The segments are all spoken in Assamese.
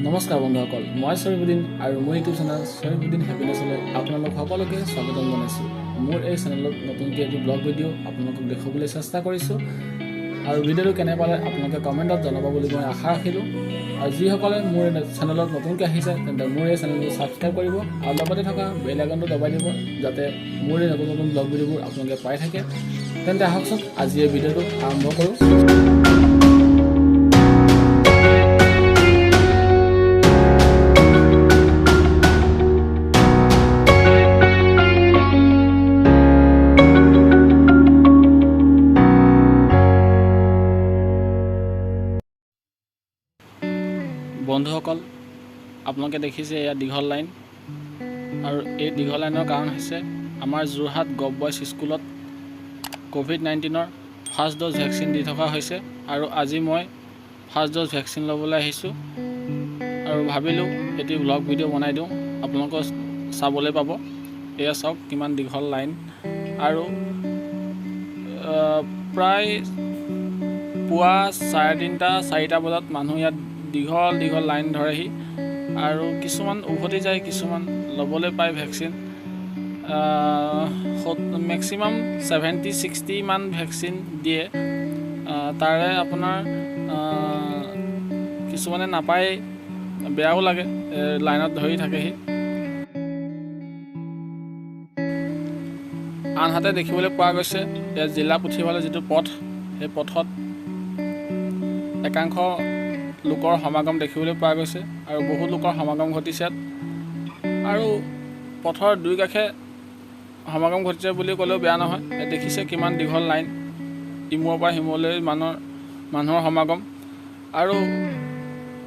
নমস্কাৰ বন্ধুসকল, মই চৰিফুদ্দিন আৰু মোৰ ইউটিউব চেনেল চৰিফুদ্দিন হেপিনেছলৈ আপোনালোক সকলোকে স্বাগতম জনাইছোঁ। মোৰ এই চেনেলত নতুনকৈ এটি ব্লগ ভিডিঅ' আপোনালোকক দেখুৱাবলৈ চেষ্টা কৰিছোঁ আৰু ভিডিঅ'টো কেনে পালে আপোনালোকে কমেণ্টত জনাব বুলি মই আশা ৰাখিলোঁ। আৰু যিসকলে মোৰ চেনেলত নতুনকৈ আহিছে, তেন্তে মোৰ এই চেনেলটো ছাবস্ক্ৰাইব কৰিব আৰু লগতে থকা বেল আইকনটো দবাই দিব, যাতে মোৰ এই নতুন নতুন ব্লগ ভিডিঅ'বোৰ আপোনালোকে পাই থাকে। তেন্তে আহকচোন, আজি এই ভিডিঅ'টো আৰম্ভ কৰোঁ। বন্ধুসকল, আপোনালোকে দেখিছে এয়া দীঘল লাইন আৰু এই দীঘল লাইনৰ কাৰণ হৈছে আমাৰ যোৰহাট গভ বইজ স্কুলত ক'ভিড-19ৰ ফাৰ্ষ্ট ড'জ ভেকচিন দি থকা হৈছে। আৰু আজি মই ফাৰ্ষ্ট ড'জ ভেকচিন ল'বলৈ আহিছোঁ আৰু ভাবিলোঁ এটি ব্লগ ভিডিঅ' বনাই দিওঁ, আপোনালোকৰ চাবলৈ পাব। এয়া চাওক কিমান দীঘল লাইন আৰু প্ৰায় পুৱা 3:30, 4টা বজাত মানুহ ইয়াত দীঘল দীঘল লাইন ধৰেহি আৰু কিছুমান উভতি যায়, কিছুমান ল'বলৈ পায় ভেকচিন। মেক্সিমাম 70, 60মান ভেকচিন দিয়ে। তাৰে আপোনাৰ কিছুমানে নাপায়, বেয়াও লাগে, লাইনত ধৰি থাকেহি। আনহাতে দেখিবলৈ পোৱা গৈছে ইয়াত জিলা পুথিভঁৰালৰ যিটো পথ, সেই পথত একাংশ লোকৰ সমাগম দেখিবলৈ পোৱা গৈছে আৰু বহু লোকৰ সমাগম ঘটিছে ইয়াত। আৰু পথৰ দুই কাষে সমাগম ঘটিছে বুলি ক'লেও বেয়া নহয়। ইয়াত দেখিছে কিমান দীঘল লাইন, ইমূৰৰ পৰা সিমূৰলৈ মানুহৰ সমাগম আৰু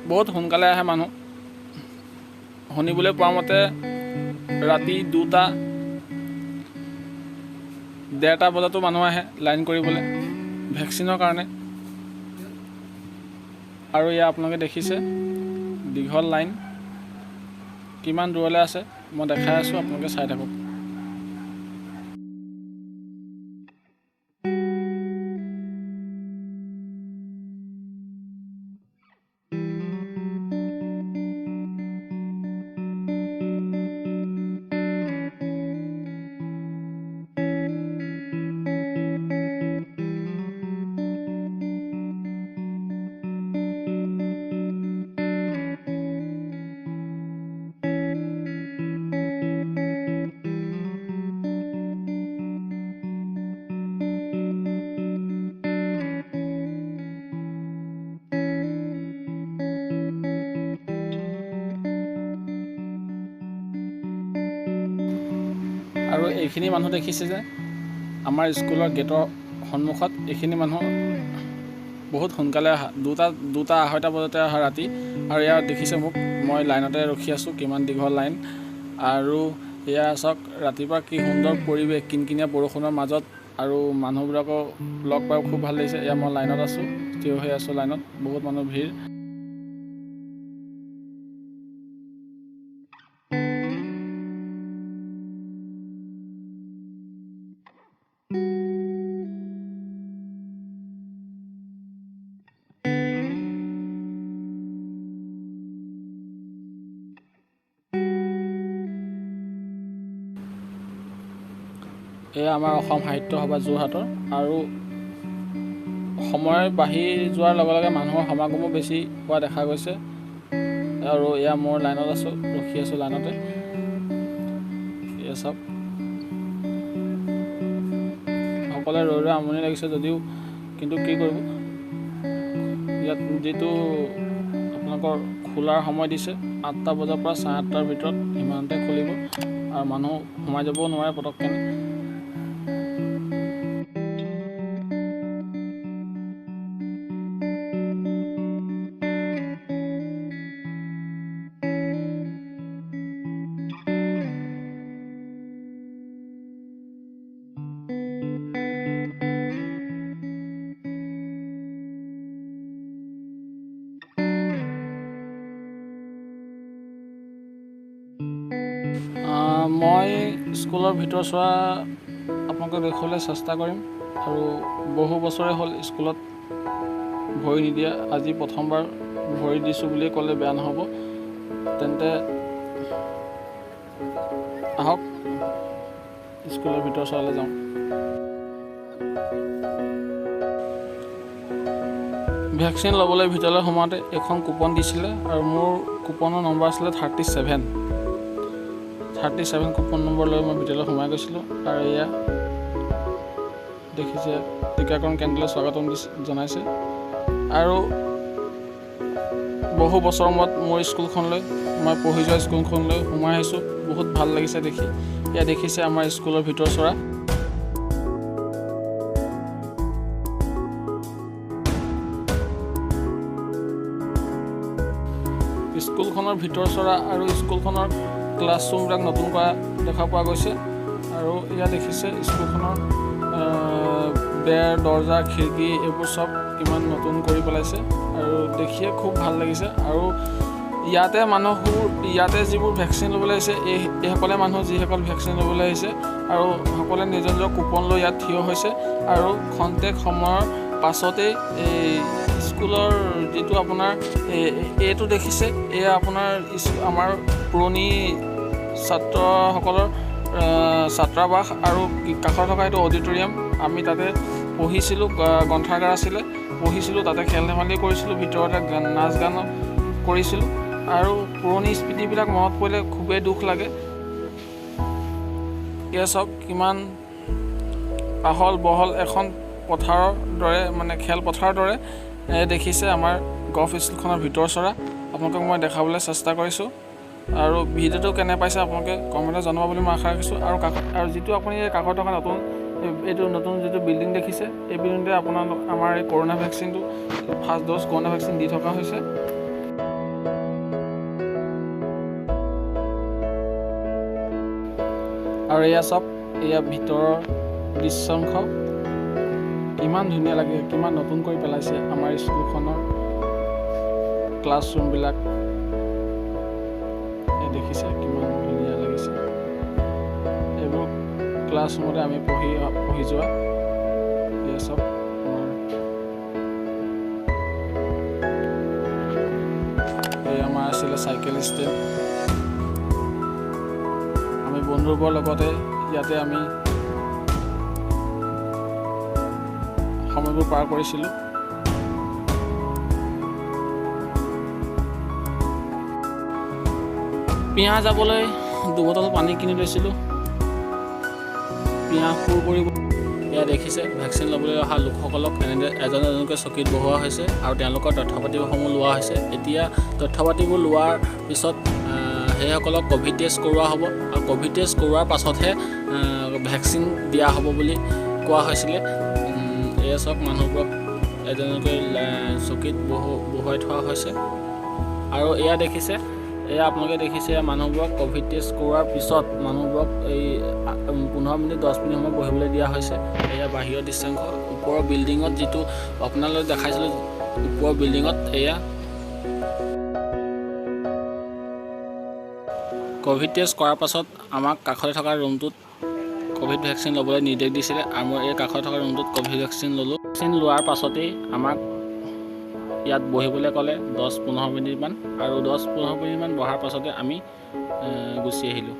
বহুত সোনকালে আহে মানুহ। শুনিবলৈ পোৱা মতে ৰাতি 2টা, 1:30 বজাতো মানুহ আহে লাইন কৰিবলৈ ভেকচিনৰ কাৰণে। আৰু এয়া আপোনালোকে দেখিছে দীঘল লাইন কিমান দূৰলৈ আছে, মই দেখাই আছোঁ, আপোনালোকে চাই থাকক। আৰু এইখিনি মানুহ দেখিছে যে আমাৰ স্কুলৰ গেটৰ সন্মুখত, এইখিনি মানুহ বহুত সোনকালে অহা, 2টা 2:30 বজাতে অহা ৰাতি। আৰু ইয়াত দেখিছে মোক, মই লাইনতে ৰখি আছোঁ, কিমান দীঘল লাইন। আৰু এয়া চাওক ৰাতিপুৱা কি সুন্দৰ পৰিৱেশ, কিনকিনীয়া বৰষুণৰ মাজত আৰু মানুহবিলাকক লগ পাই খুব ভাল লাগিছে। এয়া মই লাইনত আছোঁ, থিয় হৈ আছোঁ লাইনত, বহুত মানুহ ভিৰ। এয়া আমাৰ অসম সাহিত্য সভা যোৰহাটৰ। আৰু সময় বাঢ়ি যোৱাৰ লগে লগে মানুহৰ সমাগমো বেছি হোৱা দেখা গৈছে। আৰু এয়া মোৰ লাইনত আছোঁ, ৰখি আছোঁ লাইনতে। এয়া চাওক, সকলোৱে ৰৈ ৰৈ আমনি লাগিছে যদিও কিন্তু কি কৰিব, ইয়াত যিটো আপোনালোকৰ খোলাৰ সময় দিছে 8টা বজাৰ পৰা 8:30ৰ ভিতৰত সিমানতে খুলিব আৰু মানুহ সোমাই যাবও নোৱাৰে পটককেনে। মই স্কুলৰ ভিতৰচোৱা আপোনালোকক দেখুৱাবলৈ চেষ্টা কৰিম। আৰু বহু বছৰে হ'ল স্কুলত ভৰি নিদিয়া, আজি প্ৰথমবাৰ ভৰি দিছোঁ বুলি ক'লে বেয়া নহ'ব। তেন্তে আহক স্কুলৰ ভিতৰ চৰালৈ যাওঁ। ভেকচিন ল'বলৈ ভিতৰলৈ সোমাওঁতে এখন কুপন দিছিলে আৰু মোৰ কুপনৰ নম্বৰ আছিলে 37। 37 কুপন নম্বৰ লৈ মই ভিতৰলৈ সোমাই গৈছিলোঁ। আৰু এয়া দেখিছে টীকাকৰণ কেন্দ্ৰলৈ স্বাগতম জনাইছে। আৰু বহু বছৰৰ মূৰত মোৰ স্কুলখনলৈ, মই পঢ়ি যোৱা স্কুলখনলৈ সোমাই আহিছোঁ। বহুত ভাল লাগিছে দেখি। এয়া দেখিছে আমাৰ স্কুলৰ ভিতৰ চৰা। স্কুলখনৰ ভিতৰ চৰা আৰু স্কুলখনৰ ক্লাছৰুমবিলাক নতুন কৰা দেখা পোৱা গৈছে। আৰু এয়া দেখিছে স্কুলখনৰ বেৰ, দৰ্জা, খিৰিকী এইবোৰ চব কিমান নতুন কৰি পেলাইছে আৰু দেখিয়ে খুব ভাল লাগিছে। আৰু ইয়াতে মানুহবোৰ, ইয়াতে যিবোৰ ভেকচিন ল'বলৈ আহিছে, এইসকলে মানুহ যিসকল ভেকচিন ল'বলৈ আহিছে আৰু সকলোৱে নিজৰ নিজৰ কুপন লৈ ইয়াত থিয় হৈছে। আৰু খন্তেক সময়ৰ পাছতেই এই স্কুলৰ যিটো আপোনাৰ এইটো দেখিছে, এয়া আপোনাৰ আমাৰ পুৰণি ছাত্ৰসকলৰ ছাত্ৰাবাস আৰু কাষত থকা এইটো অডিটৰিয়াম। আমি তাতে পঢ়িছিলোঁ, গ্ৰন্থাগাৰ আছিলে, পঢ়িছিলোঁ, তাতে খেল ধেমালি কৰিছিলোঁ, ভিতৰতে নাচ গান কৰিছিলোঁ। আৰু পুৰণি স্মৃতিবিলাক মনত পৰিলে খুবেই দুখ লাগে। এয়া চাওক কিমান আহল বহল এখন পথাৰৰ দৰে, মানে খেলপথাৰৰ দৰে দেখিছে আমাৰ গল্ফ স্কুলখনৰ ভিতৰ চৰা। আপোনালোকক মই দেখাবলৈ চেষ্টা কৰিছোঁ। আৰু ভিডিঅ'টো কেনে পাইছে আপোনালোকে কমেণ্টত জনাব বুলি মই আশা ৰাখিছোঁ। আৰু কাষত, আৰু যিটো আপুনি এই কাষত থকা নতুন এইটো নতুন যিটো বিল্ডিং দেখিছে, এই বিল্ডিংটোৱে আপোনাৰ আমাৰ এই কৰোণা ভেকচিনটো ফাৰ্ষ্ট ড'জ কৰোণা ভেকচিন দি থকা হৈছে। আৰু এয়া চাওক, এয়া ভিতৰৰ দৃশ্যাংশ কিমান ধুনীয়া লাগে, কিমান নতুন কৰি পেলাইছে আমাৰ স্কুলখনৰ ক্লাছৰুমবিলাক। দেখিছে কিমান ধুনীয়া লাগিছে। এইবোৰ ক্লাছৰুমতে আমি পঢ়ি পঢ়ি যোৱা। এয়া চাওক আমাৰ এই আমাৰ আছিলে চাইকেল ষ্টেণ্ড। আমি বন্ধুবোৰৰ লগতে ইয়াতে আমি সময়বোৰ পাৰ কৰিছিলোঁ। পিঁয়াজ যাবলৈ দুবটল পানী কিনি লৈছিলোঁ, পিঁয়াজ পুৰ কৰিব। এয়া দেখিছে ভেকচিন ল'বলৈ অহা লোকসকলক এনেদৰে এজন এজনকৈ চকীত বহোৱা হৈছে আৰু তেওঁলোকৰ তথ্য পাতিসমূহ লোৱা হৈছে। এতিয়া তথ্য পাতিবোৰ লোৱাৰ পিছত সেইসকলক ক'ভিড টেষ্ট কৰোৱা হ'ব আৰু ক'ভিড টেষ্ট কৰোৱাৰ পাছতহে ভেকচিন দিয়া হ'ব বুলি কোৱা হৈছিলে। এয়া চাওক মানুহবোৰক এজনকৈ চকীত বহুৱাই থোৱা হৈছে। আৰু এয়া দেখিছে, এয়া আপোনালোকে দেখিছে মানুহবোৰক ক'ভিড টেষ্ট কৰোৱাৰ পিছত মানুহবোৰক এই 15 মিনিট 10 মিনিট সময় বহিবলৈ দিয়া হৈছে। এয়া বাহিৰৰ দৃশ্যাংশ, ওপৰৰ বিল্ডিঙত যিটো আপোনালোকে দেখাইছিলোঁ, ওপৰৰ বিল্ডিঙত এয়া ক'ভিড টেষ্ট কৰাৰ পাছত আমাক কাষতে থকা ৰুমটোত ক'ভিড ভেকচিন ল'বলৈ নিৰ্দেশ দিছিলে। আৰু মই এই কাষতে থকা ৰুমটোত ক'ভিড ভেকচিন ল'লোঁ। ভেকচিন লোৱাৰ পাছতেই আমাক ইয়াত বহিবলৈ ক'লে 10-15 মিনিটমান, আৰু 10-15 মিনিটমান বহাৰ পাছতে আমি গুচি আহিলোঁ।